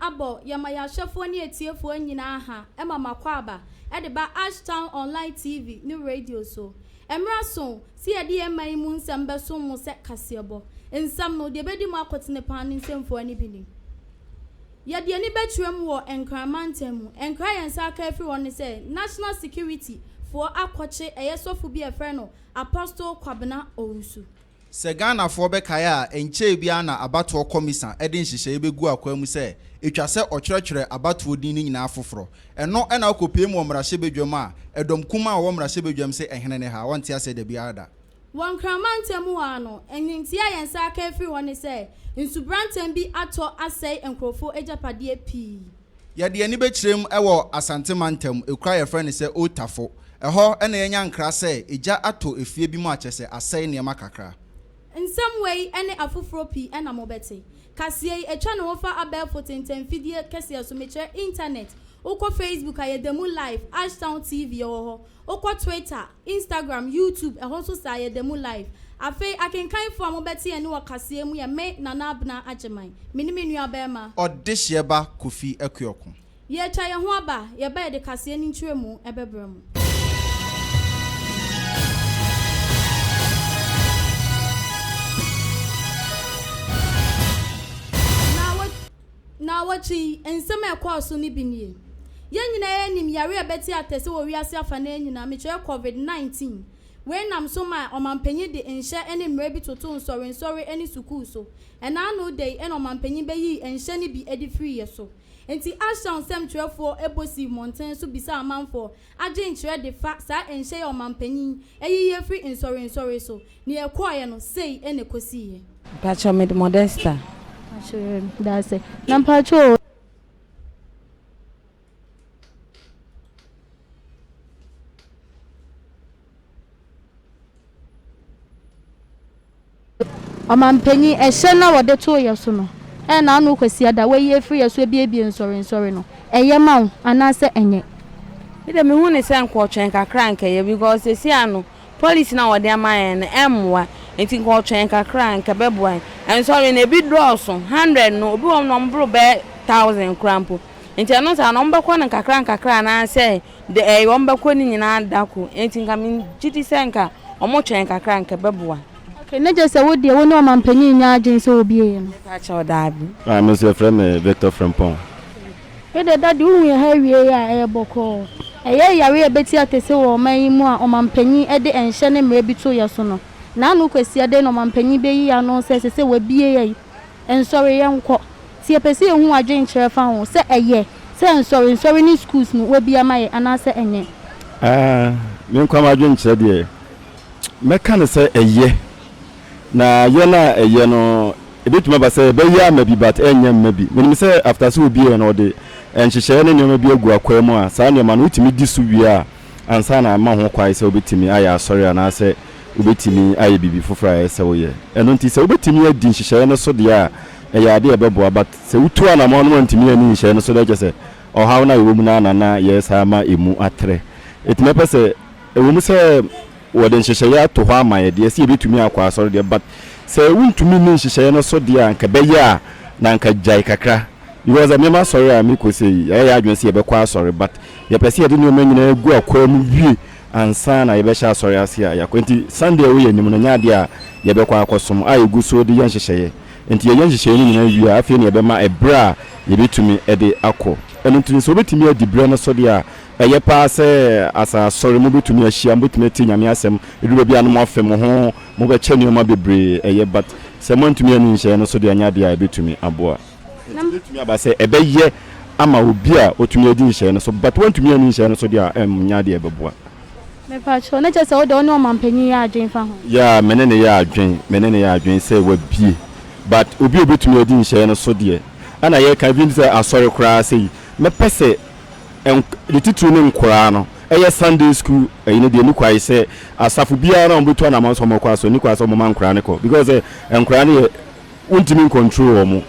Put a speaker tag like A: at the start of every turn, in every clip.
A: abɔ yɛma yɛn ahwɛfoɔ ne atiefoɔ nyinaa ha ma mo akwaaba de ba Ashtown Online TV ne Radio so. Mmerɛ aso sɛ yɛde yɛn man yi mu nsɛm bɛsom mo sɛ kaseɛbɔ. Nsɛm no, deɛ ɛbɛdi mu akotene paa ne nsɛmfua no bi ni. Yɛde ani bɛkyerɛ mu wɔ Nkran mantam mu. Nkra a yɛn nsa aka afiri hɔ ne sɛ National Security foɔ akɔkye ɛyɛ sɔfo bi a yɛfrɛ no Apostle Kwabena Owusu.
B: Sɛ Ghanafoɔ bɛkae a, ɛnkyɛɛ biara na Abatoɔ Kɔmisa de nhyehyɛeɛ bɛguu akwaa mu sɛ ɛtwa sɛ ɔtwerɛtwerɛ abatoɔ din no nyinaa foforɔ. Ɛno na wokɔpue mu wɔ mmarahyɛbadwam a, ɛdɔm kumaa a wɔwɔ mmarahyɛbadwam se ɛhene ne ha, wɔnte aseɛ dabiara da.
A: Wɔ Nkran mantam mu hɔ ara no, nteɛ a yɛn nsa aka afiri hɔ ne sɛ nsubrantam bi atɔ asɛe nkurɔfoɔ agyapadeɛ pii.
B: Yɛde yɛn ani bɛkyerɛ mu wɔ Asante mantam, ekuro a yɛfrɛ no sɛ Old Tafo. Ɛhɔ na yɛanya nkra sɛ egya atɔ efie bi mu a kyerɛ sɛ asɛe nneɛma kakra.
A: Nsɛm wei ne afoforɔ pii na mobɛte. Kaseɛ yi, ɛtwa ne ho fa abɛɛfo tentanfidie kɛseɛ so, mekyerɛ internet. Wokɔ Facebook a, yɛda mu live, Ashtown TV, yɛwɔ hɔ. Wokɔ Twitter, Instagram, YouTube, ɛhɔ nso saa, yɛda mu live. Afei, akenkanfoɔ a mobɛte yɛn nne wɔ kaseɛ mu yɛ me, Nana Abena Agyeman. Me ne me nuabarima.
B: Ɔdehyeɛ ba Kofi Akuoko.
A: Yɛretwa yɛn ho aba, yɛba yɛde kaseɛ no nkyerɛmu bɛbrɛ mo. Naawɔtwe yi, nsɛm a ɛkɔɔ so no bi nie. Yɛn nyinaa nim yare a ɛbɛte atɛse wɔ wiase afanaa nyinaa, mekyerɛ Covid 19. Wei nam so maa ɔmanpanyin de nhyɛ ne mmara bi totoo nsɔrensɔre ne sukuu so. Ɛna ano da yi na ɔmanpanyin bɛyii nhyɛ no bi de firii yɛ so. Enti Asha nsɛmtwerɛfoɔ bɔ sii mmɔnten so bisaa amanfoɔ adwenkyerɛ de fa saa nhyɛ yi a ɔmanpanyin ayiyi afiri nsɔrensɔre so. Nea ɛkɔeɛ no, sei na ɛkɔsiiɛ.
C: Mpakyɛw mede Modesta.
A: Mpakyɛw medase na mpakyɛw o. Ɔmanpanyin, ɛhyɛ no a wɔde too yɛ so no, ɛ n'ano Kwasiada, wɔayi afiri yɛ so abiebie nsɔrensɔre no, ɛyɛ ma wo anaasɛ ɛnyɛ?
C: Me deɛ mehu no sɛ nka ɔtwɛn kakra anka ɛyɛ because seesei ano policy no a wɔde ama yɛn no ɛmmoa nti nka ɔtwɛn kakra anka ɛbɛboa yɛn. Nsɔre no ebi dɔɔso, hundred no obi wɔ hɔ nom a wɔboro bɛyɛ thousand koraa mpo nti ɛno saa no wɔbɛkɔ no nkakra nkakra anaasɛ de ɛyɛ wɔbɛkɔ ne nyinaa da ko nti nka megye di sɛ nka wɔtwɛn kakra anka ɛbɛboa.
A: Okay, na kyerɛ sɛ wo deɛ wo ne ɔmanpanyin nyɛ adwene sɛ wɔbie yɛ no?
C: Mepa kyɛw, daabi.
D: Ah, me nso yɛfrɛ me Victor Frimpong.
A: Me deɛ daddy wo hu yɛn ha awiei a ɛyɛ bɔkɔɔ. Ɛyɛ yare a ɛbɛti atese wɔ ɔman yi mu a ɔmanpanyin de nhyɛ ne mmara bi too yɛ so no. N'ano Kwasiada yi na ɔmanpanyin bɛyi ano sɛ ɛsɛ sɛ wabie yɛn nsɔre yɛnkɔ. Nti yɛpɛ sɛ yɛhu w'adwenkyerɛ fa ho sɛ ɛyɛ sɛ nsɔre nsɔre ne schools no wabie ama yɛn anaasɛ ɛnyɛ.
D: Ah, me nkoa m'adwenkyerɛ deɛ mɛka no sɛ ɛyɛ. Na yɛ no a ɛyɛ no ɛbɛtumi aba sɛ ɛbɛyɛ ama bi but ɛnyɛ mma bi. Menim sɛ after sɛ obi no ɔde nhyehyɛeɛ ne nneɛma bi agu akwaa mu a saa nneɛma no wotumi di so wie a ansa na ama ho kwan sɛ wobɛtumi ayɛ asɔre anaasɛ wobɛtumi ayɛ biribi foforɔ a ɛyɛ sɛ woyɛ. Ɛno nti sɛ wobɛtumi adi nhyehyɛeɛ no so deɛ a ɛyɛ adeɛ a ɛbɛboa but sɛ wotu anamɔn no wantumi anni nhyehyɛeɛ no so deɛ kyerɛ sɛ ɔhaw no a yɛwɔ mu no ara na na yɛresan ama ɛmu atrɛ. Ɛti mɛpɛ sɛ ɛwɔ mu sɛ wɔde nhyehyɛeɛ ato hɔ ama yɛ deɛ sɛ yɛbɛtumi akɔ asɔre deɛ but sɛ wontumi nni nhyehyɛeɛ no so deɛ a anka ɛbɛyɛ a na anka gyae kakra because nneɛma asɔre a mekɔ sei yɛayɛ yɛn adwene sɛ yɛbɛkɔ asɔre but yɛpɛ sɛ yɛde nneɛma nyinaa gu akwaa mu wie ansa na yɛbɛhyɛ asɔre ase a yɛakɔ nti Sunday a ɛwɔ yɛn anim no nyɛ adeɛ a yɛbɛkɔ akɔsom a yɛgu so de yɛ nhyehyɛeɛ nti yɛyɛ nhyehyɛeɛ no nyinaa wie a afei na yɛbɛma ɛberɛ a yɛbɛtumi de akɔ ɛno nti sɛ wobɛtumi adi berɛ no so deɛ a Ɛyɛ paa sɛ as asɔre mobɛtumi ahyia, mobɛtumi atie Nyame asɛm, ɛduru baabi a na moafe mo ho, mobɛkyɛ nneɛma bebree, ɛyɛ but sɛ moantumi anni nhyɛeɛ no so deɛ ɛnyɛ adeɛ a ɛbɛtumi aboa. Nti ɛbɛtumi aba sɛ ɛbɛyɛ ama obi a ɔtumi adi nhyɛeɛ no so but wantumi anni nhyɛeɛ no so deɛ a ɛnyɛ adeɛ a ɛbɛboa.
A: Mepakyɛw, na kyerɛ sɛ wo deɛ wo ne ɔmanpanyin yɛ adwen fa ho?
D: Yeah, me ne no yɛ adwen, me ne no yɛ adwen sɛ wabie but obi a ɔbɛtumi adi nhyɛeɛ no so deɛ, ɛna yɛka even sɛ asɔre koraa sei, mɛpɛ sɛ ne titiriw ne nkoraa no, ɛyɛ Sunday school ɛyi no deɛ ɛni kwae sɛ asafo biara na wɔbɛtu anamɔn sɛ wɔkɔ asɔre, ɛni kwae sɛ wɔma nkoraa no kɔ because sɛ nkoraa no yɛ wontumi ncontrol wɔn.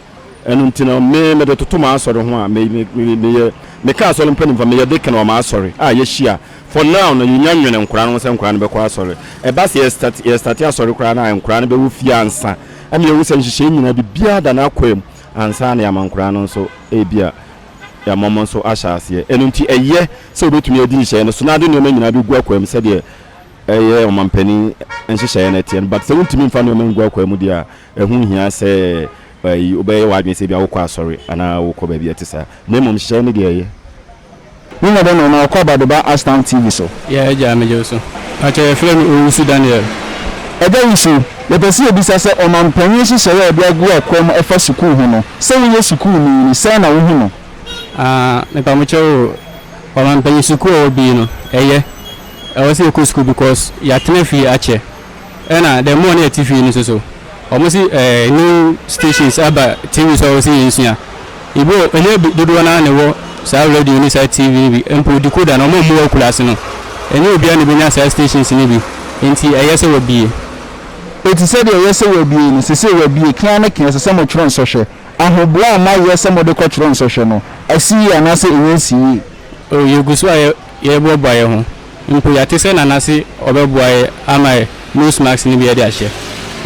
D: Ɛno nti no me mede toto m'asɔre ho a me me me meyɛ meka asɔre mpanimfoɔ meyɛ deacon wɔ m'asɔre a yɛhyia for now no yɛnya nwene nkoraa no ho sɛ nkoraa no bɛkɔ asɔre. Ɛba sɛ yɛ start yɛ start asɔre koraa no a nkoraa no bɛwɔ fie ansa ɛma yɛhu sɛ nhyehyɛe nyinaa biribiara da n'akwaa mu. ansa na yɛama nkoraa no nso ebia yɛama wɔn nso ahyɛ aseɛ. Ɛno nti ɛyɛ sɛ wobɛtumi adi nhyehyɛeɛ no so na ade nneɛma nyinaa bɛgu akwaa mu sɛdeɛ ɛyɛ ɔmampanin nhyehyɛeɛ no teɛ no. But sɛ wontumi mfa nneɛma ngu akwaa mu deɛ a, ɛho nhia sɛ ɛyi wobɛyɛ w'adwene sɛ ebia wokɔ asɔre anaa wokɔ baabi a ɛte saa. Na mmom nhyehyɛeɛ no deɛ ɛyɛ.
E: Wo nya dɛn na ɔno ɔkɔ aba de ba Ashtown TV so?
F: Yeah agya megye wo so. Pakyɛ yɛfrɛ me Owusu Daniel.
E: Agya Wusu, yɛpɛ sɛ yɛbisa sɛ ɔmanpanyin nhyehyɛeɛ a ɔde agu akwam ɛfa sukuu ho no, sɛ woyɛ sukuuni no, sɛn na wohu no?
F: Ah mepamokyɛw o, ɔmanpanyin sukuu a wɔbue no ɛyɛ, ɛwɔ sɛ yɛkɔ sukuu because yɛatena fie akyɛ. Ɛna the more na yɛte fie no nso so, wɔn se eh, new stations aba TV so a wɔse yɛnsua. Ebi wɔ, ɛnyɛ dodoɔ no ara na ɛwɔ saa radio ne saa TV no bi, mpo decoder no, wɔn a wɔwɔ akuraase no, ɛnyɛ obiara na ɛbɛnya saa stations no bi, nti ɛyɛ sɛ wɔabue.
E: Enti sɛdeɛ ɛyɛ sɛ wɔabue no, seesei wɔabue, kea ne kea, ɛsɛ sɛ motwerɛ nsɔhwɛ. Ahoboa a moayɛ sɛ mode kɔtwerɛ nsɔhwɛ no, asi yie anaasɛ ɛnya nsii yie?
F: Oh, yɛgu so a yɛreboaboa yɛn ho. Mpo yɛate sɛ Nana se ɔbɛboa yɛ ama yɛ nose mask no bi yɛde ahyɛ.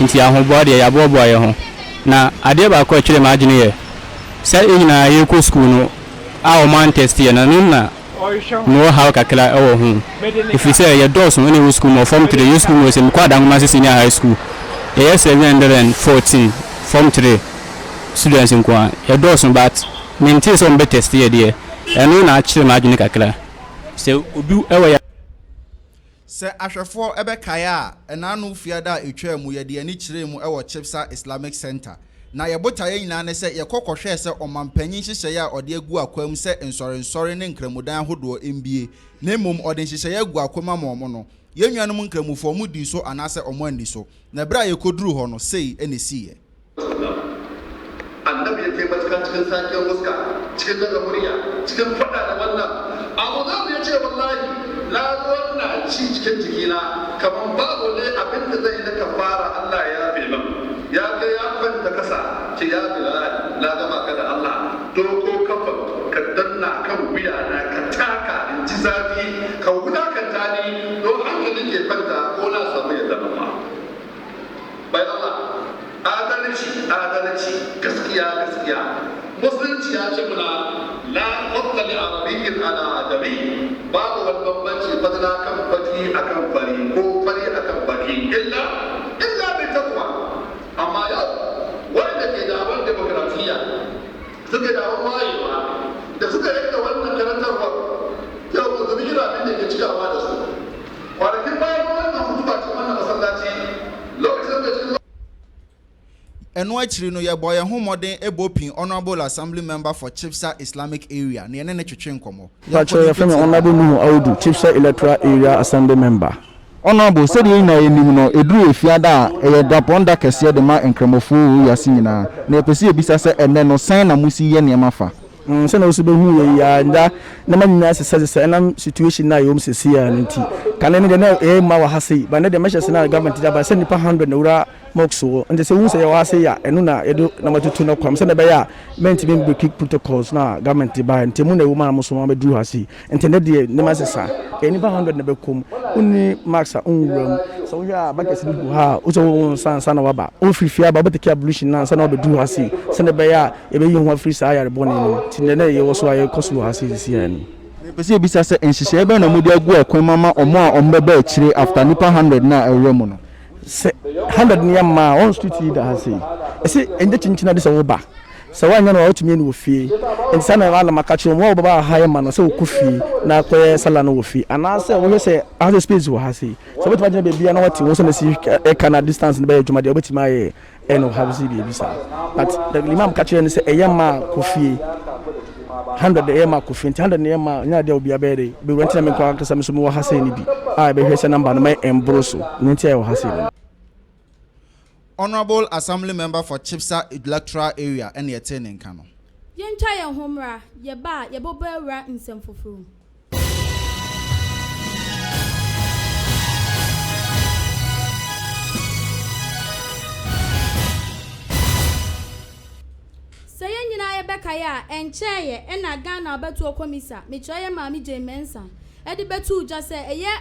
F: Nti ahoboa deɛ yɛaboaboa yɛ ho. Na adeɛ baako a ɛkyere m'adwene yɛ sɛ yɛn nyinaa yɛrekɔ sukuu no a wɔn antɛste yɛn no, ɛno na mewɔ haw kakra wɔ ho. Ɛfiri sɛ yɛdɔɔso na yɛwɔ sukuu mu wɔ form 3, yɛwɔ sukuu mu wɔ sɛ mekɔ Adanwomase Senior High School, yɛyɛ 714 form 3 students nko ara. Yɛdɔɔso but mentee sɛ wɔbɛtɛste yɛ deɛ, ɛno na akyere m'adwene kakra. Sɛ obi wɔ ya.
B: Sɛ ahwɛfoɔ bɛkae a, ɛnaano Fiada a ɛtwaa mu yɛde yɛn ani kyerɛɛ mu wɔ Chibsa Islamic Centre. Na yɛn botaeɛ nyinaa ne sɛ yɛkɔ kɔhwɛɛ sɛ ɔmanpanyin nhyehyɛeɛ a ɔde agu akwam sɛ nsɔrensɔre ne nkramodan ahodoɔ mbue, na mmom ɔde nhyehyɛeɛ agu akwam ama wɔn no, yɛn nuanom nkramofoɔ wɔdii so anaasɛ wɔanni so. Na berɛ a yɛkɔduruu hɔ no, sei na ɛsiiɛ.
G: Annabi ya kai matuka cikin sakiyar fuska, cikin daga murya, cikin fada da wannan Abu Dharr ya ce wallahi na ji wannan ci cikin jikina kamar babu ne abin da zai yi na kafara Allah ya yafe min. Ya kai ya kwanta kasa ce ya Bilal na gama ka da Allah doko kafan ka danna kan wuya na ka taka in ji zafi ka wulakanta ni don hankalin ke kwanta ko na samu yadda Allah. Bai Allah, adalci, adalci, gaskiya, gaskiya. Musulunci ya ce muna la fadla li arabiyyin ala ajami, babu wani bambanci fadla kan baki akan fari ko fari akan baki illa illa bi taqwa. Amma yau wanda ke da'awar demokratiya suke da'awar wayewa da suka yadda wannan karantarwar yau musulmi irin abin da ke cikawa da su. Kwanakin baya mun wannan hutuba cikin wannan masallaci lokacin da cikin
B: Ɛno akyiri no, yɛbɔɔ yɛn ho mmɔden bɔ pin Honourable Assembly Member for Chibsa Islamic Area na yɛne no twetwee nkɔmmɔ. Yɛnkɔ
E: Mpakyɛw
B: ne
E: yɛfrɛ me
B: nkɔtie.
E: Honourable Nuhu Audu, Chibsa Electoral Area Assembly Member. Honourable, sɛdeɛ yɛn nyinaa yɛnim no, ɛduru Efiada a, ɛyɛ dapɔn da kɛseɛ de ma Nkramofoɔ wɔ wiase nyinaa. Na yɛpɛ sɛ yɛbisa sɛ ɛnnɛ no, sɛn na mosi yɛ nneɛma fa?
H: Sɛnea wo nso bɛhu yɛ yi ara, nda nneɛma nyinaa sesasesa ɛnam situation no a yɛwɔ mu seesei ara no nti. Kane no deɛ na ɛyɛ mma wɔ ha sei, but nnɛ deɛ measures no a government de aba sɛ nnipa 100 na ɛwura mosque hɔ, nti sɛ wohu sɛ yɛwɔ ha sei a, ɛno na yɛde nneɛma tutu no kwam sɛnea ɛbɛyɛ a mɛntumi mbreaki protocols no a government de baeɛ nti ɛmu na ɛwɔ mu a mo nso moabɛduru ha sei. Nti nnɛ deɛ nneɛma asesa, ɛyɛ nnipa 100 na ɛbɛkɔ mu, wonni mask a wonwura mu, sɛ wohwɛ a buckets bi gu ha a wosɛ wohohoro wo nsa ansa na woaba, wofiri fie aba wobɛtake ablution no ansa na woabɛduru ha sei sɛnea ɛbɛyɛ a Yɛbɛyi ho afiri saa yare bɔne no mu. Nti nnɛ na yɛwɔ so a yɛkɔ so wɔ ha sei seesei ara ni.
E: Mepɛ sɛ yɛbisa sɛ nhyehyɛeɛ bɛn na mode agu ɛkwan mu ama wɔn a wɔbɛba akyire after nnipa hundred no a awura mu no?
H: Sɛ hundred no yɛ mma a, wɔn street yi da ha sei. Ɛsɛ ɛnyɛ kyinkyin ade sɛ woba. Sɛ woanyɛ no a wotumi yɛ no wɔ fie. Nti saa na na maka kyerɛ wɔn, wɔn a wɔbɛba ha yɛ mma no sɛ wɔkɔ fie na akɔyɛ sala no wɔ fie. Anaasɛ wohwɛ sɛ aha sɛ space wɔ ha sei. Sɛ wobɛtumi agyina baabi a na woate wo sɛ na si ɛka na distance no bɛyɛ adwuma deɛ wobɛtumi ayɛ. Ɛna ɔhaw sɛ biribi saa but the imam ka kyerɛ no sɛ ɛyɛ ma kɔ fie hundred ɛyɛ ma kɔ fie nti hundred no yɛ ma nyɛ adeɛ a obiara bɛyɛ dɛ bɛwura nti na me nko ankasa me nso mewɔ ha sei no bi a ɛbɛhwɛ sɛ number no mɛ ɛmboro so ne nti a ɛwɔ ha sei no.
B: Honourable Assembly Member for Chibsa Electoral Area ɛna yɛtee ne nka no.
A: Yɛntwa yɛn ho mmra, yɛba a, yɛbɛbɔ awura nsɛm foforo mu. Sɛ yɛn nyinaa yɛbɛkae a, ɛnkyɛeɛ na Ghana abatoɔ kɔmisa, mekyerɛ yɛn Maame Jane Mensah, de bɛtoo dwa sɛ ɛyɛ.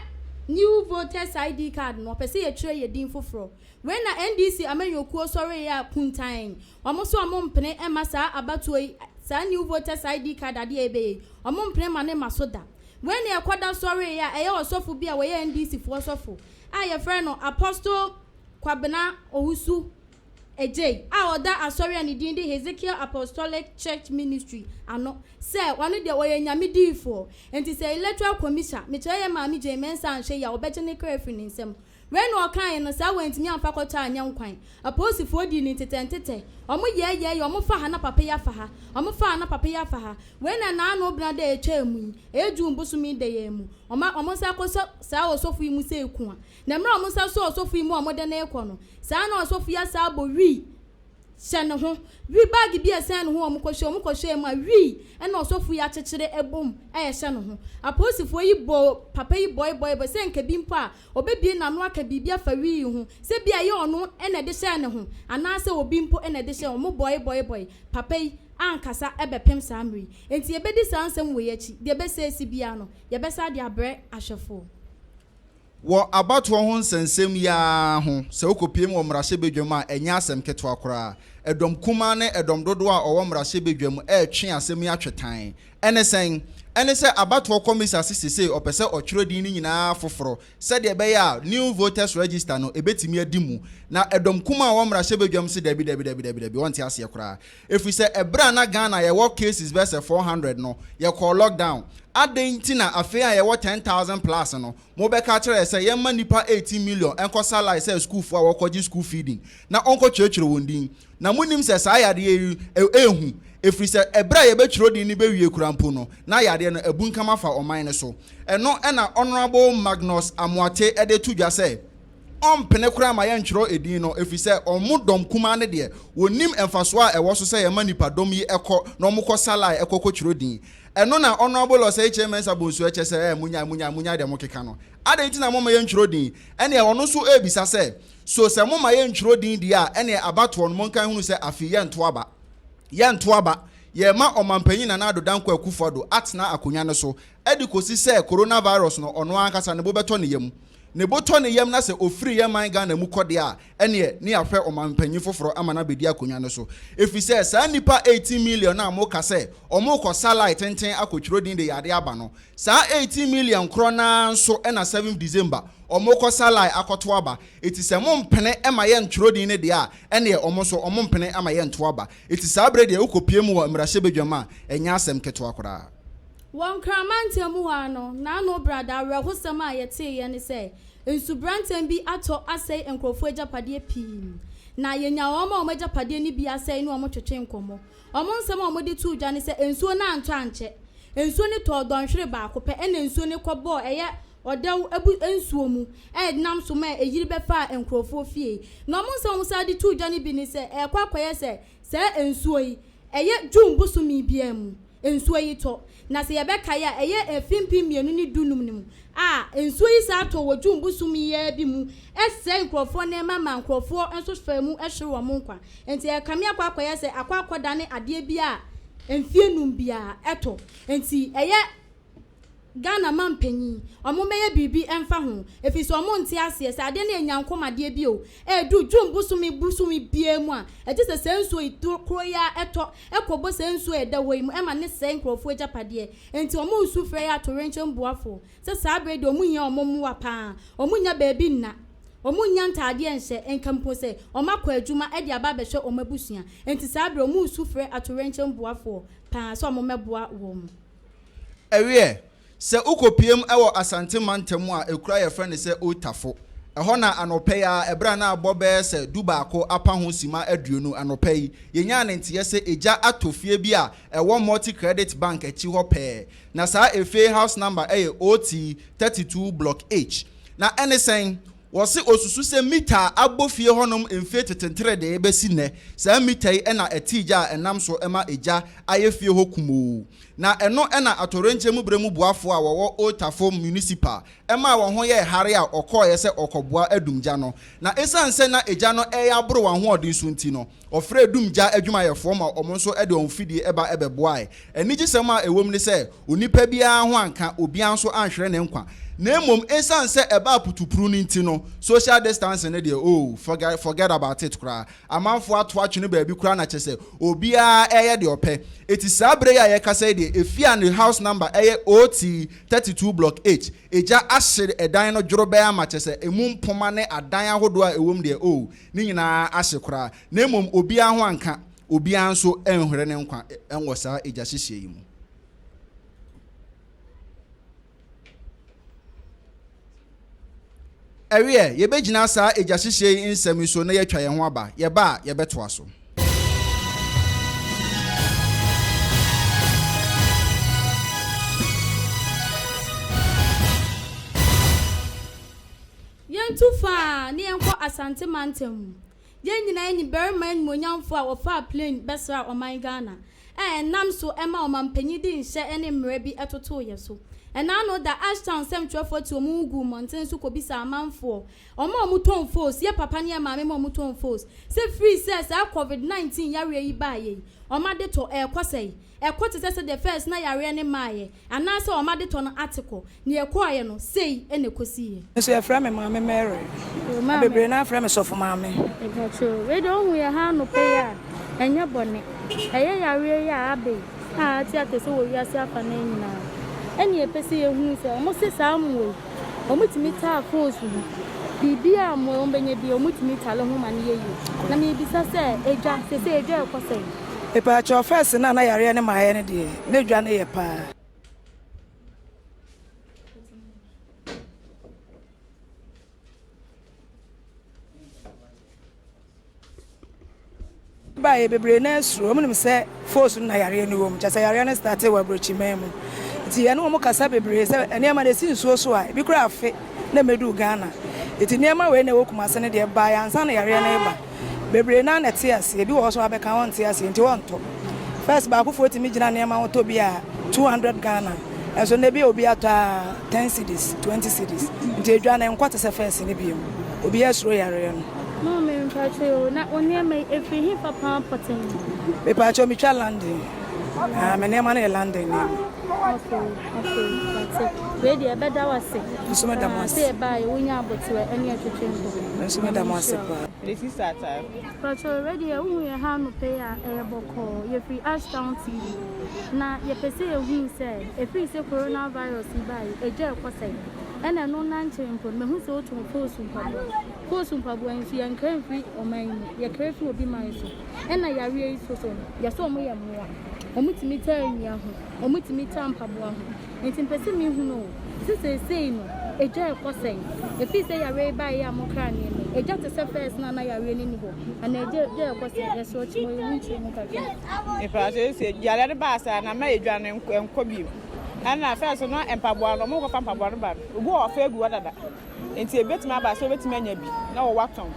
A: New Voters ID card no, wɔpɛ sɛ yɛtwerɛ yɛn din foforɔ. Wei na NDC amanyɔkuo sɔreeɛ a kuntann, wɔn nso wɔn mpene mma saa abatoɔ yi, saa New Voters ID card adeɛ a yɛbɛyɛ yi, wɔn mpene mma no mma so da. Wei na ɛkɔda sɔreeɛ a ɛyɛ ɔsɔfo bi a ɔyɛ NDC foɔ sɔfo a yɛfrɛ no Apostle Kwabena Owusu Adjei a ɔda asɔre a ne din de Hezekiel Apostolic Church Ministry ano sɛ ɔno deɛ ɔyɛ Nyame diyifoɔ enti sɛ Electoral Commissia mekyerɛ yɛn Maame Jane Mensah anhwɛ yie a ɔbɛgye ne kra afiri ne nsam. Wei na ɔkaeɛ no saa wantumi amfa kɔtɔ anyɛ nkwan. Apolisifoɔ dii no ntetɛntetɛ. Wɔn yɛɛyɛɛyɛ, wɔn fa ha na papa yi afa ha, wɔn fa ha na papa yi afa ha. Wei na naano bena da a ɛtwaa mu yi, ɛyɛ June bosome da yi ara mu, wɔn a wɔn nsa akɔsɔ saa ɔsɔfo yi mu sɛ ekua. Na mmerɛ a wɔn nsa sɔɔ ɔsɔfo yi mu a wɔde no rekɔ no, saa ara na ɔsɔfo yi asan abɔ wii hyɛ ne ho. Wii baage bi a ɛsɛn ne ho a wɔkɔhwɛɛ, wɔkɔhwɛɛ mu a, wii na ɔsɔfo yi akyekyere bom a ɛhyɛ ne ho. Apolisifoɔ yi bɔɔ papa yi bɔebɔebɔe sɛ nka bi mpo a ɔbɛbue n'ano aka biribi afa wii yi ho, sɛ bi a ɛyɛ ɔno na ɛde hyɛɛ ne ho anaasɛ obi mpo na ɛde hyɛɛ wɔn. Bɔebɔebɔe papa yi ankasa bɛpem saa mmerɛ yi. Enti yɛbɛdi saa nsɛm wei akyi, deɛ ɛbɛsɛ asi biara no, yɛbɛsan de abrɛ ahwɛfoɔ.
B: Wɔ abatoɔ ho nsɛnsɛm yi ara ho, sɛ wokɔpiem wɔ mmarahyɛbadwam a, ɛnyɛ asɛm ketewa koraa. Ɛdɔm kumaa ne ɛdɔm dodoɔ a wɔwɔ mmarahyɛbadwam retwe asɛm yi atwe tann. Ɛne sɛn? Ɛne sɛ abatoɔ kɔmisa se sesei ɔpɛ sɛ ɔtwerɛ din no nyinaa foforɔ sɛdeɛ ɛbɛyɛ a new voters register no ɛbɛtumi adi mu. Na ɛdɔm kumaa a wɔwɔ mmarahyɛbadwam se dabi dabi dabi dabi dabi, wɔnte aseɛ koraa. Ɛfiri sɛ ɛberɛ a na Ghana yɛwɔ cases bɛyɛ sɛ 400 no, yɛkɔɔ lockdown. Adɛn nti na afei a yɛwɔ 10,000 plus no, mobɛka akyerɛ yɛ sɛ yɛmma nnipa 18 million nkɔsa line sɛ asukuufoɔ a wɔrekɔgye school feeding na wɔnkɔtwerɛtwerɛ wɔn din? Na monnim sɛ saa yadeɛ yi ɛyɛ hu, ɛfiri sɛ ɛberɛ a yɛbɛtwerɛ din no bɛwie koraa mpo no, na yadeɛ no abunkam afa ɔman no so. Ɛno na Honourable Magnus Amoate de to dwa sɛ, Ɔmpene koraa ma yɛntwerɛ edin no, ɛfiri sɛ wɔn dɔm kumaa no deɛ, wɔnnim mfasoɔ a ɛwɔ so sɛ yɛma nnipa dɔm yi kɔ na wɔkɔ sa line kɔ kɔtwerɛ din. Ɛno na Honourable Osei Kyei Mensah Bonsu kyɛ sɛ, ɛɛ, monyae, monyae, monyae deɛ mokeka no. Adɛn nti na momma yɛntwerɛ din? Ɛnneɛ ɔno nso rebisa sɛ, So sɛ moma yɛntwerɛ din deɛ a, ɛnneɛ abatoɔ no, monka nhunu sɛ afei yɛnto aba. Yɛnto aba. Yɛrema Ɔmanpanyin Nana Addo Dankwa Akufo-Addo atena akonnwa no so de kɔsi sɛ coronavirus no, ɔno ankasa ne bo bɛtɔ ne yam. Ne bo tɔ ne yam na sɛ ɔfiri yɛn man Ghana mu kɔ deɛ a, ɛneɛ ne yɛahwɛ ɔmanpanyin foforɔ ama no abɛdi akonnwa no so. Ɛfiri sɛ saa nnipa 18 million a moka sɛ wɔrekɔ sa line tenten akɔtwerɛ din de yadeɛ aba no, saa 18 million korɔ no ara nso na 7th December wɔrekɔ sa line akɔto aba. Enti sɛ mompene ma yɛntwerɛ din no deɛ a, ɛneɛ wɔn nso wɔmpene ma yɛnto aba. Enti saa berɛ deɛ wokɔpue mu wɔ mmarahyɛbadwam a, ɛnyɛ asɛm ketewa koraa.
A: Wɔ Nkran mantam mu hɔ ara no, n'ano brada awerɛhosɛm a yɛteeɛ ne sɛ nsubrantɛm bi atɔ asɛe nkurɔfoɔ agyapadeɛ pii. Na yɛnyaa wɔn a wɔn agyapadeɛ no bi asɛe ne wɔn twetwee nkɔmmɔ. Wɔn nsɛm a wɔde too dwa ne sɛ nsuo no antɔ ankyɛ. Nsuo no tɔɔ dɔnhwere baako pɛ ɛna nsuo no kɔbɔɔ ɛyɛ ɔdɛw abu nsuo mu a ɛnam so ma ɛyiri bɛfaa nkurɔfoɔ fie. Na wɔn nsɛm a wɔsan de too dwa no bi ne sɛ ɛrekɔ akɔyɛ sɛ saa nsuo yi Ɛyɛ June bosome biara mu nsuo yi tɔ, na sɛ yɛbɛkae a, ɛyɛ mfe 2015 no mu a nsuo yi saa tɔɔ wɔ June bosome yi ara bi mu sɛe nkurɔfoɔ nneɛma maa nkurɔfoɔ nso faa mu hwere wɔn nkwa. Enti ɛrekame akɔ akɔyɛ sɛ akɔ akɔdane adeɛ bi a mfeɛ num biara ɛtɔ. Enti ɛyɛ. Ghana manpanyin, ɔmo mmɛyɛ biribi mfa ho, efisɛ ɔmo nte aseɛ sɛ adeɛ no yɛ nyankomadeɛ bi o, ɛɛduru June bosome bosome biara mu a, ɛgye sɛ saa nsuo yi to koro yi ara ɛtɔ ɛkɔbɔ saa nsuo a ɛda hɔ yi mu ɛma no sɛe nkorɔfoɔ agyapadeɛ, enti ɔmo resu frɛ yɛ atorenkyɛm boafoɔ sɛ saa berɛ yi deɛ ɔmo hia ɔmo mmoa paa, ɔmo nnya baabi nna, ɔmo nnya ntaadeɛ nhyɛ, nka mpo sɛ ɔmo akɔ adwuma ɛde aba abɛhwɛ ɔmo abusua, enti saa berɛ ɔmo resu frɛ atorenkyɛm boafoɔ paa sɛ ɔmo mmɛboa wɔn.
B: Ɛweɛ, sɛ wokɔpiem wɔ Asante mantam a ekuro a yɛfrɛ no sɛ Otafo, ɛhɔ na anɔpa yi ara ɛberɛ a na abɔ bɛyɛ sɛ dubaako apa ho sima aduonu anɔpa yi, yɛnyaa ne nteɛ sɛ egya atɔ fie bi a ɛwɔ Multi Credit Bank akyi hɔ pɛɛ. Na saa efie yi house number yɛ OT 32 Block H. Na ɛne sɛn? Wɔse osusu sɛ mita a abɔ fie hɔnom mfe tete nteredee bɛsi nnɛ, saa mita yi na ɛtee gya a ɛnam so ma egya ayɛ fie hɔ kumoo. Na ɛno na atɔwrɛnkyɛm berɛ mu boafoɔ a wɔwɔ Old Tafo Municipal maa wɔn ho yɛɛ hare a ɔkɔeɛ sɛ ɔrekɔboa adum gya no. Na ɛsiane sɛ na egya no reyɛ aboro wɔn ahoɔden so nti no, ɔfrɛɛ dum gya adwumayɛfoɔ ma wɔn nso de wɔn fidie ba bɛboaeɛ. Anigyesɛm a ɛwom ne sɛ, onipa biara ho anka, obiara nso anhwere ne nkwa. Na mmom ɛsiane sɛ ɛbaa putupru no nti no, social distancing no deɛ, oh, forget, forget about it koraa. Amanfoɔ ato atwene baabi koraa na kyerɛ sɛ obiara reyɛ deɛ ɔpɛ. Enti saa berɛ yi a yɛrekasa yi deɛ, efie a ne house number yɛ OT 32 block H, egya ahye ɛdan no dworobɛɛ ama kyerɛ sɛ emu mpoma ne adan ahodoɔ a ɛwɔ mu deɛ, oh, ne nyinaa ahye koraa. Na mmom obiara ho anka, obiara nso anhwere ne nkwa wɔ saa egya hyehyeɛ yi mu. Ɛweɛ, yɛbɛgyina saa egya hyehyeɛ yi nsɛm yi so na yɛatwa yɛn ho aba. Yɛba a, yɛbɛtoa so.
A: Yɛntu faa na yɛnkɔ Asante mantam mu. Yɛn nyinaa nim barima animuonyamfoɔ a ɔfaa plane bɛsraa ɔman Ghana a ɛnam so ma ɔmanpanyin de nhyɛ ne mmara bi totoo yɛ so. Ɛnaano da Ashtown nsɛmtwerɛfoɔ te wɔn ho guu mmɔntene so kɔbisaa amanfoɔ, wɔn a wɔtɔn fos, yɛ papa ne yɛ maame ma wɔtɔn fos, sɛ firi sɛ saa covid 19 yareɛ yi baeɛ yi, wɔn adetɔ ɛrekɔ sɛn? Ɛkɔ te sɛ sɛdeɛ first na yareɛ no mmaeɛ, anaasɛ wɔn adetɔ no ate kɔ. Nea ɛkɔeɛ no, sei na ɛkɔsiiɛ.
I: Me nso yɛfrɛ me Maame Mary, na bebree no ara frɛ me Sɔfo Maame.
A: Mpakyɛw, wei deɛ wohu yɛ ha anɔpa yi a, ɛnyɛ bɔne. Ɛyɛ yareɛ yi a aba yi a ate atɛsɛ wɔ wiase afanan nyinaa. Ɛne yɛpɛ sɛ yɛhunu sɛ, wɔn se saa mmoa yi, wɔn tumi taa phones ho. Biribiara a mmoa yi wɔn bɛnya biara, wɔn tumi tale ho ma no yɛ yie. Na mebisa sɛ, edwa, seesei edwa ɛkɔ sɛn?
I: Mepakyɛw, first no a na yareɛ no mmaeɛ no deɛ, na edwa no yɛ paa. Baeɛ bebree no ara suro, wɔn nim sɛ force no na yareɛ no wɔ mu, kyerɛ sɛ yareɛ no startee wɔ aburokyiman mu. Nti yɛne wɔn kasa bebree sɛ nneɛma no ɛsi nsuo so a, ebi koraa afe na mmɛduu Ghana. Nti nneɛma wei na ɛwɔ Kumasi no deɛ ɛbaeɛ ansa na yareɛ no reba. Bebree no ara na ɛte aseɛ, ebi wɔ hɔ nso a wabɛka wɔnte aseɛ nti wɔntɔ. First baakofoɔ tumi gyina nneɛma ho tɔ bi a 200 Ghana, nso nnɛ bi a obi atɔ a 10 cedis, 20 cedis. Nti edwa no ɛnkɔ te sɛ first no biom. Obiara suro yareɛ no.
A: Maame mpakyɛ o, na wo nneɛma yi ɛfiri he fa paa pɔtee?
I: Mepakyɛ metwa London. Ah, me nneɛma no yɛ London nneɛma.
A: Okay, okay, mate. Wei deɛ ɛbɛda wo ase.
I: Nso meda mo ase.
A: Sɛ yɛbaeɛ wonya aboterɛ ɛne ɛtwetwe nkɔmmɔ.
I: Nso meda mo ase paa.
J: Lesi Satan.
A: Pacho radio a wohu yɛ ha anɔpa yi a ɛyɛ bɔkɔɔ. Yɛfiri Ashtown TV. Na yɛpɛ sɛ yɛhunu sɛ ɛfiri sɛ corona virus yi baeɛ yi, egya ɛkɔ sɛn? Ɛna ɛno nna nkyɛn mpo no, mahu sɛ wotɔn foosu mpaboa. Foosu mpaboa yi nso yɛnkra mfiri ɔman yi mu, yɛkra firi obi man so. Ɛna yareɛ yi nso so no, yɛsɛ wɔn yɛ mmoa. Wɔtumi taa nnua ho, wɔtumi taa mpaboa ho. Enti mepɛ sɛ mehunu o, sɛ seesei no, egya rekɔ sɛn? Ɛfiri sɛ yareɛ yi baeɛ a mokraa nneɛma yi, egya te sɛ first no a na yareɛ no nni hɔ, anaa egya egya rekɔ sɛn? Yɛsrɛ wo kyerɛ mu nkyerɛ mu kakra.
J: Mepaakyɛw sɛ yareɛ no baa saa na ama edwa no nkɔ bio. Ɛna first no na mpaboa no, ɔmo kɔfa mpaboa no ba no, obi wɔ hɔ ɔfa egu hɔ dada. Nti ebetumi aba sɛ obetumi anya bi na wɔwɔ atɔn.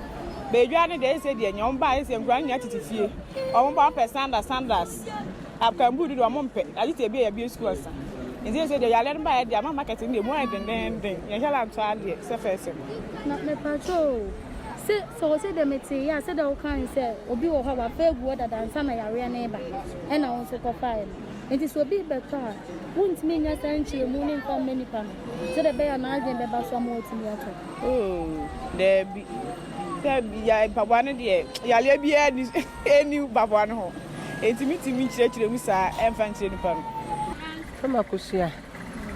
J: But edwa no deɛ ɛsɛ deɛ nea ɔmo baa ɛsɛ nkura no nyinaa tete fie. Ɔmo ba ɔmo pɛ sandals sandals. Akanbu de deɛ ɔmo mpɛ, agye sɛ ebi a yɛabue sukuu ansa. Nti seesei deɛ yareɛ no baeɛ deɛ ama market no deɛ emu ayɛ dendeenden, yɛnhyɛ da ntɔ adeɛ sɛ first no.
A: Na mepakyɛ o, se sɛ wɔ sɛdeɛ metee yɛ a, sɛdeɛ wokae sɛ obi wɔ hɔ a wafa agu hɔ dada ansa na yareɛ no reba ɛna wo nso kɔfaeɛ no. Nti sɛ obi rebɛtɔ a, wontumi nnya saa nkyerɛmu no mfa mma nipa no sɛdeɛ ɛbɛyɛ a n'adwene bɛba so ama watumi atɔ?
J: Oh, daabi. Sɛ ya mpaboa no deɛ, yareɛ biara nni nni mpaboa no ho. Enti mentumi nkyerɛkyerɛ mu saa ɛmfa nkyerɛ nipa no.
K: Fam akosua.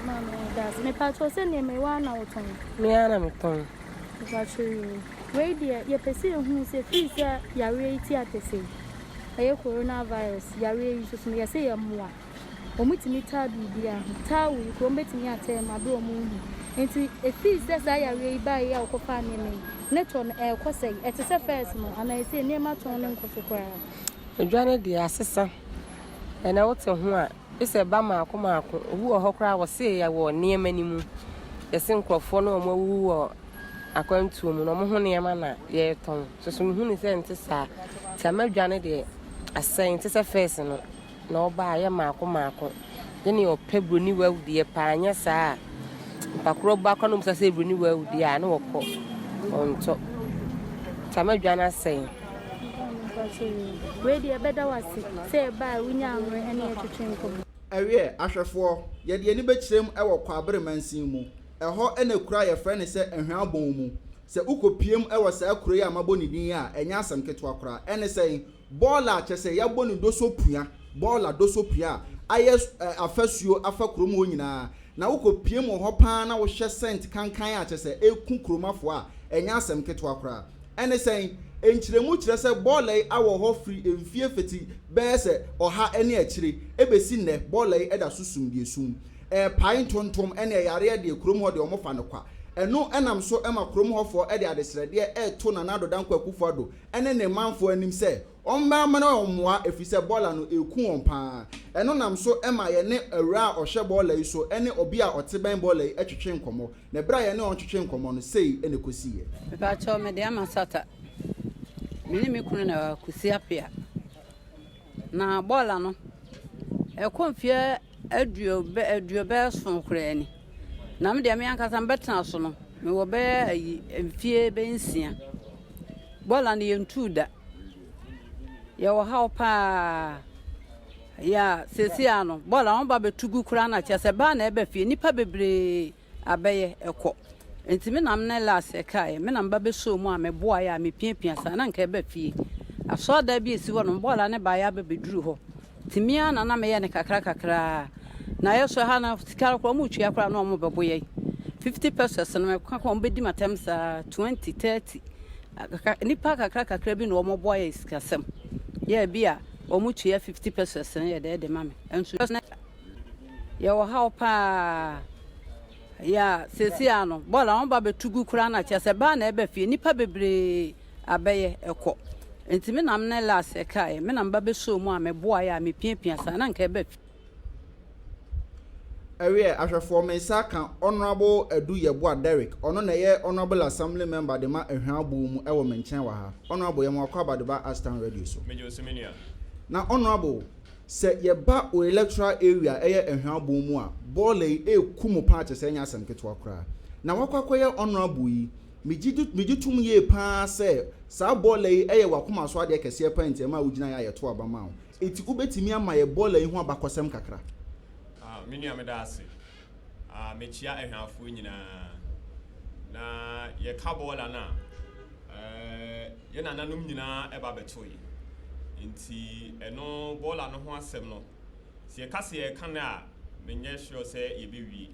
A: Maame meda ase. Mepakyɛw sɛ nneɛma yi woara na wotɔn?
K: Me ara na metɔn.
A: Mepakyɛw yoo. Wei deɛ yɛpɛ sɛ yɛhunu sɛ firi sɛ yareɛ yi te atɛsɛ yi, ɛyɛ corona virus yareɛ yi nso so no yɛse yɛ mmoa. Wɔtumi taa biribiara ho. Towel yi koraa wɔbɛtumi ataa mu aberɛ a wɔnhu. Nti ɛfiri sɛ saa yareɛ yi baeɛ yi a wɔkɔfaa nneɛma yi, ne tɔ no ɛrekɔ sɛn? Ɛte sɛ first no anaa ɛsei nneɛma tɔn no nkɔ so koraa?
K: Edwa no deɛ asesa. Ɛnɛ wote ho a, gye sɛ ɛba mmaako mmaako. Obi wɔ hɔ koraa a wɔse yɛwɔ nneɛma no mu. Yɛse nkurɔfoɔ no a wɔawuwu wɔ akwantuo mu no, wɔn ho nneɛma na yɛretɔn. Nso so mehu no sɛ ɛnte saa. Nti ama dwa no deɛ asɛe, nte sɛ first no. Na ɔba a, ɛyɛ mmaako mmaako. Gye nea ɔpɛ buroni wawu deɛ paa, anyɛ saa a, nipa korɔ ba koraa na ɔbisa sɛ buroni wawu deɛ a, na wɔkɔ, ɔntɔ. Nti ama dwa no asɛe.
A: Wei deɛ yɛbɛda wo ase sɛ yɛbae a wonyaa mmerɛ ne yɛn twetwe nkɔmmɔ.
B: Ɛweɛ, ahwɛfoɔ, yɛde yɛn ani bɛkyerɛ mu wɔ Kwaabere mansin mu. Ɛhɔ na kuro a yɛfrɛ no sɛ Ahwea-Bon mu. Sɛ wokɔpue mu wɔ saa kuro yi a mabɔ ne din yi a, ɛnyɛ asɛm ketewa koraa. Ɛne sɛn? Bɔɔla a kyerɛ sɛ yɛabɔ no doso pua, bɔɔla doso pua a ayɛ afasuo afa kurom hɔ nyinaa. Na wokɔpue mu wɔ hɔ pa ara na wohwɛ sɛnt kankan a kyerɛ sɛ ɛreku kuromafoɔ a, ɛnyɛ asɛm ketewa koraa. Ɛne sɛn? Nkyerɛmu kyerɛ sɛ bɔɔla yi awɔ hɔ firi mfie fiti bɛyɛ sɛ ɔha ne akyire bɛsi nnɛ, bɔɔla yi da so sum deɛ sum. Ɛrepae ntontom ne ɛyareɛ deɛ kurom hɔ deɛ wɔfa no kwa. Ɛno nam so ma kurom hɔfoɔ de adesrɛdeɛ reto Nana Addo Dankwa Akufo Addo ne ne manfoɔ anim sɛ wɔmmra mmɛma wɔn mmoa ɛfiri sɛ bɔɔla no ɛreku wɔn pa ara. Ɛno nam so ma yɛne awuraa a ɔhwɛ bɔɔla yi so ne ɔbea a ɔte bɛn bɔɔla yi twetwe nkɔmmɔ. Na ɛberɛ a yɛne wɔn twetwee nkɔmmɔ no, sei na ɛkɔsiiɛ.
L: Mepakyɛw, mede ama Sata. Me ne me kunu na ɛwɔ Kusi Apea. Na bɔɔla no, ɛkɔ mfeɛ aduobɛson koraa ni. Na me deɛ me ankasa mebɛtena so no, mewɔ bɛyɛ ayi mfeɛ bɛyɛ nsia. Bɔɔla no yɛntuu da. Yɛwɔ haw paa. Yɛ a seesei ara no, bɔɔl a wɔba bɛtu gu koraa no kyerɛ sɛ baa na ɛba fie. Nnipa bebree abɛyɛ ɛkɔ. Nti me na me ne last ɛkaeɛ. Me na meba bɛsɔɔ mu a meboaeɛ a mepiapia saa na nka ɛba fie. Asɔredan bi a ɛsi hɔ nom, bɔɔl a ne baeɛ aba bɛduru hɔ. Nti me ara na na meyɛ no kakra kakra. Na yɛsɔ ha no sika no koraa wɔretua koraa na wɔbɛbo yɛn. 50 pesos no meka koraa wɔbɛdi m'atɛm saa 20, 30. Nnipa kakra kakra bi na wɔboa yɛn sikasɛm. Yɛ bi a wɔtua 50 pesos no yɛ dɛ de ma me. Nso yɛwɔ haw paa. Yɛ a seesei ara no bɔɔl a wɔba bɛtu gu koraa na kyerɛ sɛ baa na ɛba fie. Nnipa bebree abɛyɛ ɛkɔ. Nti me na me ne last ɛkaeɛ. Me na meba bɛsɔɔ mu a meboaeɛ a mepiapia saa na nka ɛba fie.
B: Ɛweɛ, ahwɛfoɔ, me nsa aka Honourable Adu Yeboah Derrick, ɔno na ɛyɛ Honourable Assembly Member de ma Ahwea-Bow mu wɔ me nkyɛn wɔ ha. Honourable, yɛma wakɔ aba de ba Ashtown Radio so.
M: Megye wo so me nua.
B: Na Honourable, sɛ yɛba wo electoral area a ɛyɛ Ahwea-Bow mu a, bɔɔla yi ɛreku mo paa kyerɛ sɛ ɛnyɛ asɛm ketewa koraa. Na wakɔ akɔyɛ Honourable yi, megye di, megye tom yie paa sɛ saa bɔɔla yi yɛ w'akoma so adeɛ kɛseɛ paa nti ɛmaa wogyinaeɛ a yɛtoo aba maa wo. Enti wobɛtumi ama yɛ bɔɔla yi ho abakɔsɛm kakra?
M: Ah, me nua meda ase. Ah, mekyia Ahwaafoɔ nyinaa. Na yɛka bɔɔla no a, eh, yɛ nananom nyinaa ɛba bɛtoe. Nti ɛno bɔɔla no ho asɛm no, sɛ yɛka sɛ yɛka no a, menyɛ sure sɛ yɛbɛwie.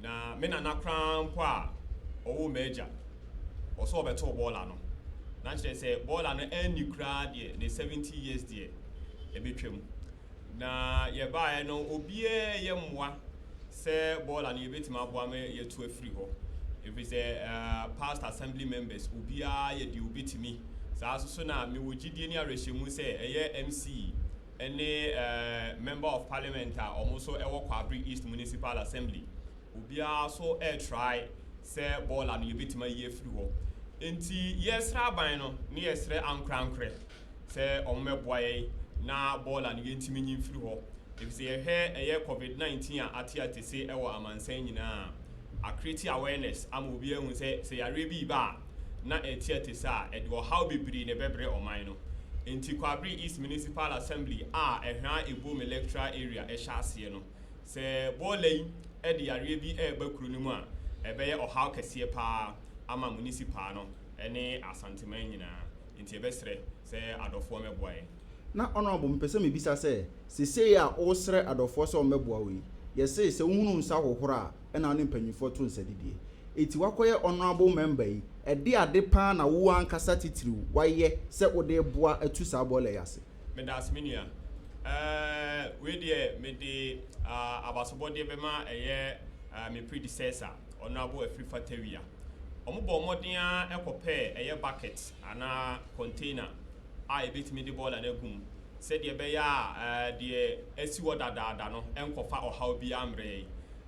M: Na me nana koraa mpo a ɔwoo m'agya, ɔsɛ ɔbɛtoo bɔɔla no. Na kyerɛ sɛ bɔɔla no anni koraa deɛ ne 70 years deɛ ɛbɛtwam. Na yɛbaeɛ no obiara yɛ mmoa sɛ bɔɔla no yɛbɛtumi aboa ma yɛatu afiri hɔ. Ɛfiri sɛ uh, past assembly members obiara yɛ deɛ obɛtumi. Saa nso so na mewɔ gyidie ne awerɛhyɛmu sɛ ɛyɛ MC ne Member of Parliament a wɔn nso wɔ Kwabre East Municipal Assembly. Obiara nso retry sɛ bɔɔla no yɛbɛtumi ayi afiri hɔ. Nti yɛresrɛ aban no ne yɛsrɛ ankorankorɛ sɛ wɔmmɛboa yɛn na bɔɔla no yɛntumi nyi mfiri hɔ. Ɛfiri sɛ yɛhwɛ ɛyɛ COVID-19 a ate atese wɔ amansan nyinaa a, acreate awareness ama obiara ahu sɛ sɛ yareɛ bi reba a, na ɛte atese a, ɛde ɔhaw bebree na ɛbɛbrɛ ɔman no. Enti Kwabre East Municipal Assembly a Ɛhwa Ebom Electoral Area hyɛ aseɛ no, sɛ bɔɔla yi de yareɛ bi reba kuro no mu a, ɛbɛyɛ ɔhaw kɛseɛ pa ara ama municipal no ne Asanteman nyinaa. Enti yɛbɛsrɛ sɛ adɔfoɔ mmɛboa yɛn.
B: Na Honourable mepɛ sɛ mebisa sɛ, sesei a woresrɛ adɔfoɔ sɛ wɔmmɛboa wo yi, yɛse sɛ wohunu nsa hohoro a ɛna wo ne mpanyinfoɔ to nsa didie. Eti woakɔyɛ honourable member yi, ɛde ade paa na wo ankasa titiriw woayɛ sɛ wode reboa atu saa bɔɔla yi ase?
M: Medaase me nua. Ɛɛ wei deɛ mede abasobɔdeɛ bɛma ɛyɛ me predecessor Honourable Afrifa Tawia. Wɔn bɔɔ mmɔden ara kɔpɛɛ ɛyɛ bucket anaa container a yɛbɛtumi de bɔɔla no agu mu sɛdeɛ ɛbɛyɛ a deɛ asi hɔ dadaada no nkɔfa ɔhaw biara mmrɛ yɛn.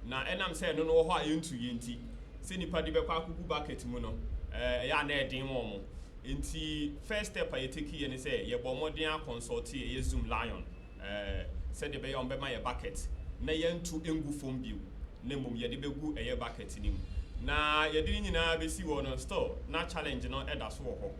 M: Na ɛnam sɛ ɛno no wɔ hɔ a yɛntuiɛ nti, sɛ nnipa de bɛkɔ akɔgu bucket mu no, ɛyɛ a na ɛden ma wɔn. Nti first step a yɛtekiiɛ ne sɛ yɛbɔɔ mmɔden ara consultee ɛyɛ Zoom Lion sɛdeɛ ɛbɛyɛ a wɔbɛma yɛ bucket. na yɛnto ngu fam bio na mmom yɛde bɛgu ɛyɛ bucket no mu. Na yɛde ne nyinaa bɛsi hɔ no still na challenge no da so wɔ hɔ.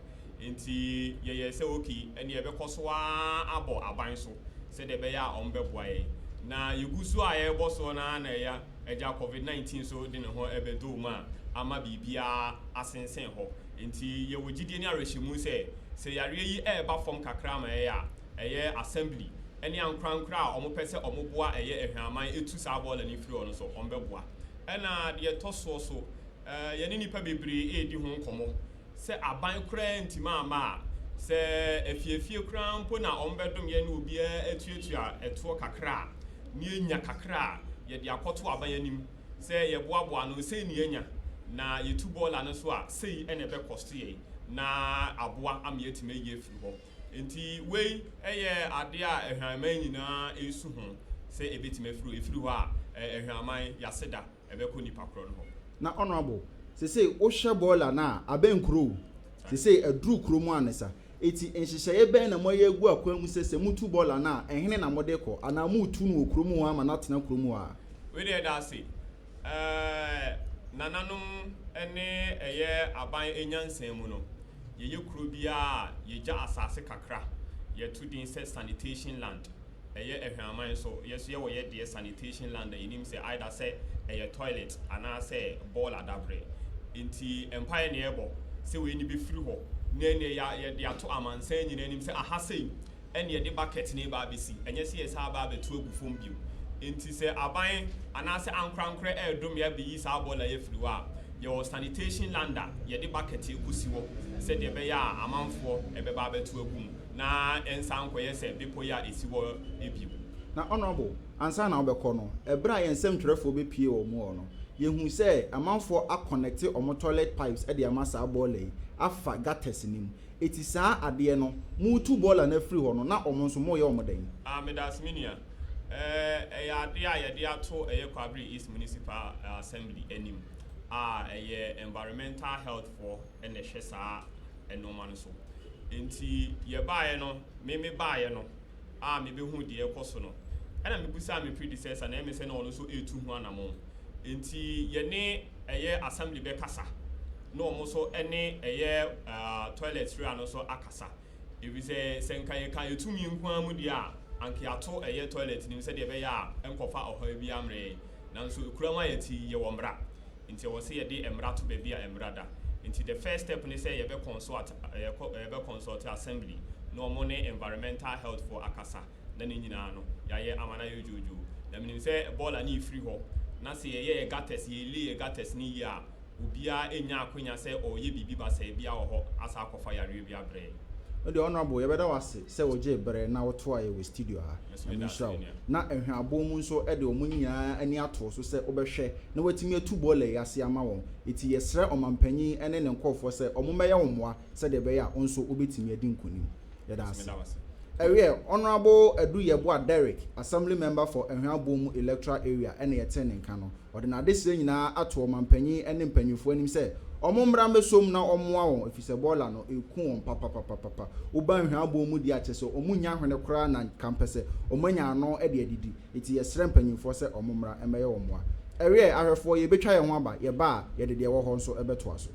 M: Nti yɛyɛɛ sɛ okay ɛneɛ yɛbɛkɔ so ara abɔ aban so sɛdeɛ ɛbɛyɛ a wɔbɛboa yɛn. Na yɛgu so a yɛrebɔ soɔ no ara na ɛya agya covid 19 nso de ne ho bɛdɔɔ mu a ama biribiara asensɛn hɔ. Nti yɛwɔ gyidie ne awerɛhyɛmu sɛ, sɛ yareɛ yi reba fam kakra ma yɛn a, ɛyɛ assembly ne ankorankoro a wɔpɛ sɛ wɔboa ɛyɛ Ahwɛaman tu saa bɔɔla no firi hɔ no so, wɔbɛboa. Ɛna deɛ ɛtɔ soɔ so, yɛne nnipa bebree redi ho nkɔmmɔ sɛ aban koraa ntumi amma a, sɛ afiefie koraa mpo na wɔbɛdom yɛn ne obiara atuatua ɛtoɔ kakra a, na yɛnya kakra a, yɛde akɔto aban anim sɛ yɛboaboa ano, sei na yɛanya, na yɛtu bɔɔla no so a, sei na ɛbɛkɔsto yɛn na aboa ama yɛatumi ayi afiri hɔ. Enti wei yɛ adeɛ a Ahwɛaman nyinaa resu ho sɛ ɛbɛtumi afiri hɔ. Ɛfiri hɔ a, Ahwɛaman, yɛaseda, ɛbɛkɔ nipa korɔ no hɔ.
B: Na Honourable, sesei wohwɛ boiler no a, abɛn kuro o. Sesei aduru kuro mu anesa. Eti nhyehyɛeɛ bɛn na moayɛ agu akwan mu sɛ sɛ motu boiler no a, ɛhene na mode kɔ? Anaa moretu no wɔ kuro mu hɔ ama no atena kuro mu hɔ ara?
M: Wei deɛ yɛda ase. Ɛɛ nananom ne ɛyɛ aban nyansa mu no, yɛyɛ kuro biara a, yɛgya asase kakra, yɛto din sɛ sanitation land. Ɛyɛ Ahwɛaman nso, yɛ nso yɛwɔ yɛ deɛ sanitation land a yɛnim sɛ either sɛ ɛyɛ toilet anaasɛ bɔɔla dabrɛ. Nti mpaeɛ na yɛbɔ sɛ wei no bɛfiri hɔ na ɛnneɛ yɛde ato amansan nyinaa anim sɛ aha sei ɛne yɛde bucket no reba abɛsi, ɛnyɛ sɛ yɛsan aba abɛto agu fam bio. Enti sɛ aban anaasɛ ankorankorɛ redom yɛn abɛyi saa bɔɔla yi afiri hɔ a, yɛwɔ sanitation land a yɛde bucket rekɔsi hɔ sɛdeɛ ɛbɛyɛ a amanfoɔ bɛba abɛto agu mu na ɛnsan nkɔyɛ sɛ bepɔ yi a ɛsi hɔ bio.
B: Na Honourable, ansa na wobɛkɔ no, ɛberɛ a yɛn nsɛmtwerɛfoɔ bɛpue wɔn hɔ no, yɛhuu sɛ amanfoɔ akɔnɛkte wɔn toilet pipes de ama saa bɔɔla yi afa gutters no mu. Eti saa adeɛ no, moretu bɔɔla no afiri hɔ no, na wɔn nso moreyɛ wɔn dɛn?
M: Ah, medase me nua. Ɛɛ, ɛyɛ adeɛ a yɛde ato ɛyɛ Kwabre East Municipal Assembly anim a ɛyɛ Environmental Health foɔ na ɛhwɛ saa nnoɔma no so. Enti yɛbaeɛ no, me mebaeɛ no a mebɛhuu deɛ ɛrekɔ so no, ɛna mebisaa me predecessor na ɛyɛ me sɛ na ɔno nso retu ho anamɔn. Enti yɛne ɛyɛ assembly bɛkasa na wɔn nso ne ɛyɛ toilet wura no nso akasa. Efisɛ sɛ nka yɛka yɛn tumi nko ara mu deɛ a, anka yɛato ɛyɛ toilet no mu sɛdeɛ ɛbɛyɛ a ɛnkɔfa ɔhaw biara mmrɛ yɛn. Nanso kura mu a yɛte yi, yɛwɔ mmara. Nti ɛwɔ sɛ yɛde mmara to baabi a mmara da. Nti the first step ne sɛ yɛbɛ consult, yɛbɛ consult assembly na wɔn ne environmental health foɔ akasa. na ne nyinaa no yɛayɛ ama no ayɛ dwoodwoo. Na menim sɛ bɔɔla no refiri hɔ, na sɛ yɛyɛ yɛ gutters, yɛ lay yɛ gutters no yie a, obiara nnya akwanya sɛ ɔreyɛ biribi basaa biara wɔ hɔ asan akɔfa yareɛ bi abrɛ yɛn.
B: Wo deɛ Honourable yɛbɛda wo ase sɛ wogyee berɛ na wotoa yɛ wɔ studio ha.
M: Me nso
B: Nyame
M: meda ase
B: nhyira wo.
M: me nua.
B: Na Nhwɛabɔ mu nso de wɔn nyinaa ani ato wo so sɛ wobɛhwɛ na woatumi atu bɔɔla yi ase ama wɔn. Enti yɛsrɛ ɔmanpanyin ne ne nkurɔfoɔ sɛ wɔmmɛyɛ wo mmoa sɛdeɛ ɛbɛyɛ a wo nso wobɛtumi adi nkonim. Yɛda ase. Ɛwiɛ, Honourable Adu Yeboah Derrick, Assembly Member for Ahwea Bomu Electoral Area na yɛtee ne nka no. Ɔde n'adesrɛ nyinaa ato ɔmanpanyin ne mpanyimfoɔ anim sɛ wɔmmra mmɛsom na wɔmmoa wɔn efisɛ bɔɔla no reku wɔn papapapapa. Woba Ahwea Bomu deɛ a kyerɛ sɛ wɔnnya hwene koraa na kampɛsɛ wɔanya ano de adidi. Enti yɛsrɛ mpanyimfoɔ sɛ wɔmmra mmɛyɛ wɔn mmoa. Ɛwiɛ, ahwɛfoɔ, yɛbɛtwa yɛn ho aba, yɛba a, yɛde deɛ ɛwɔ hɔ nso bɛtoa so.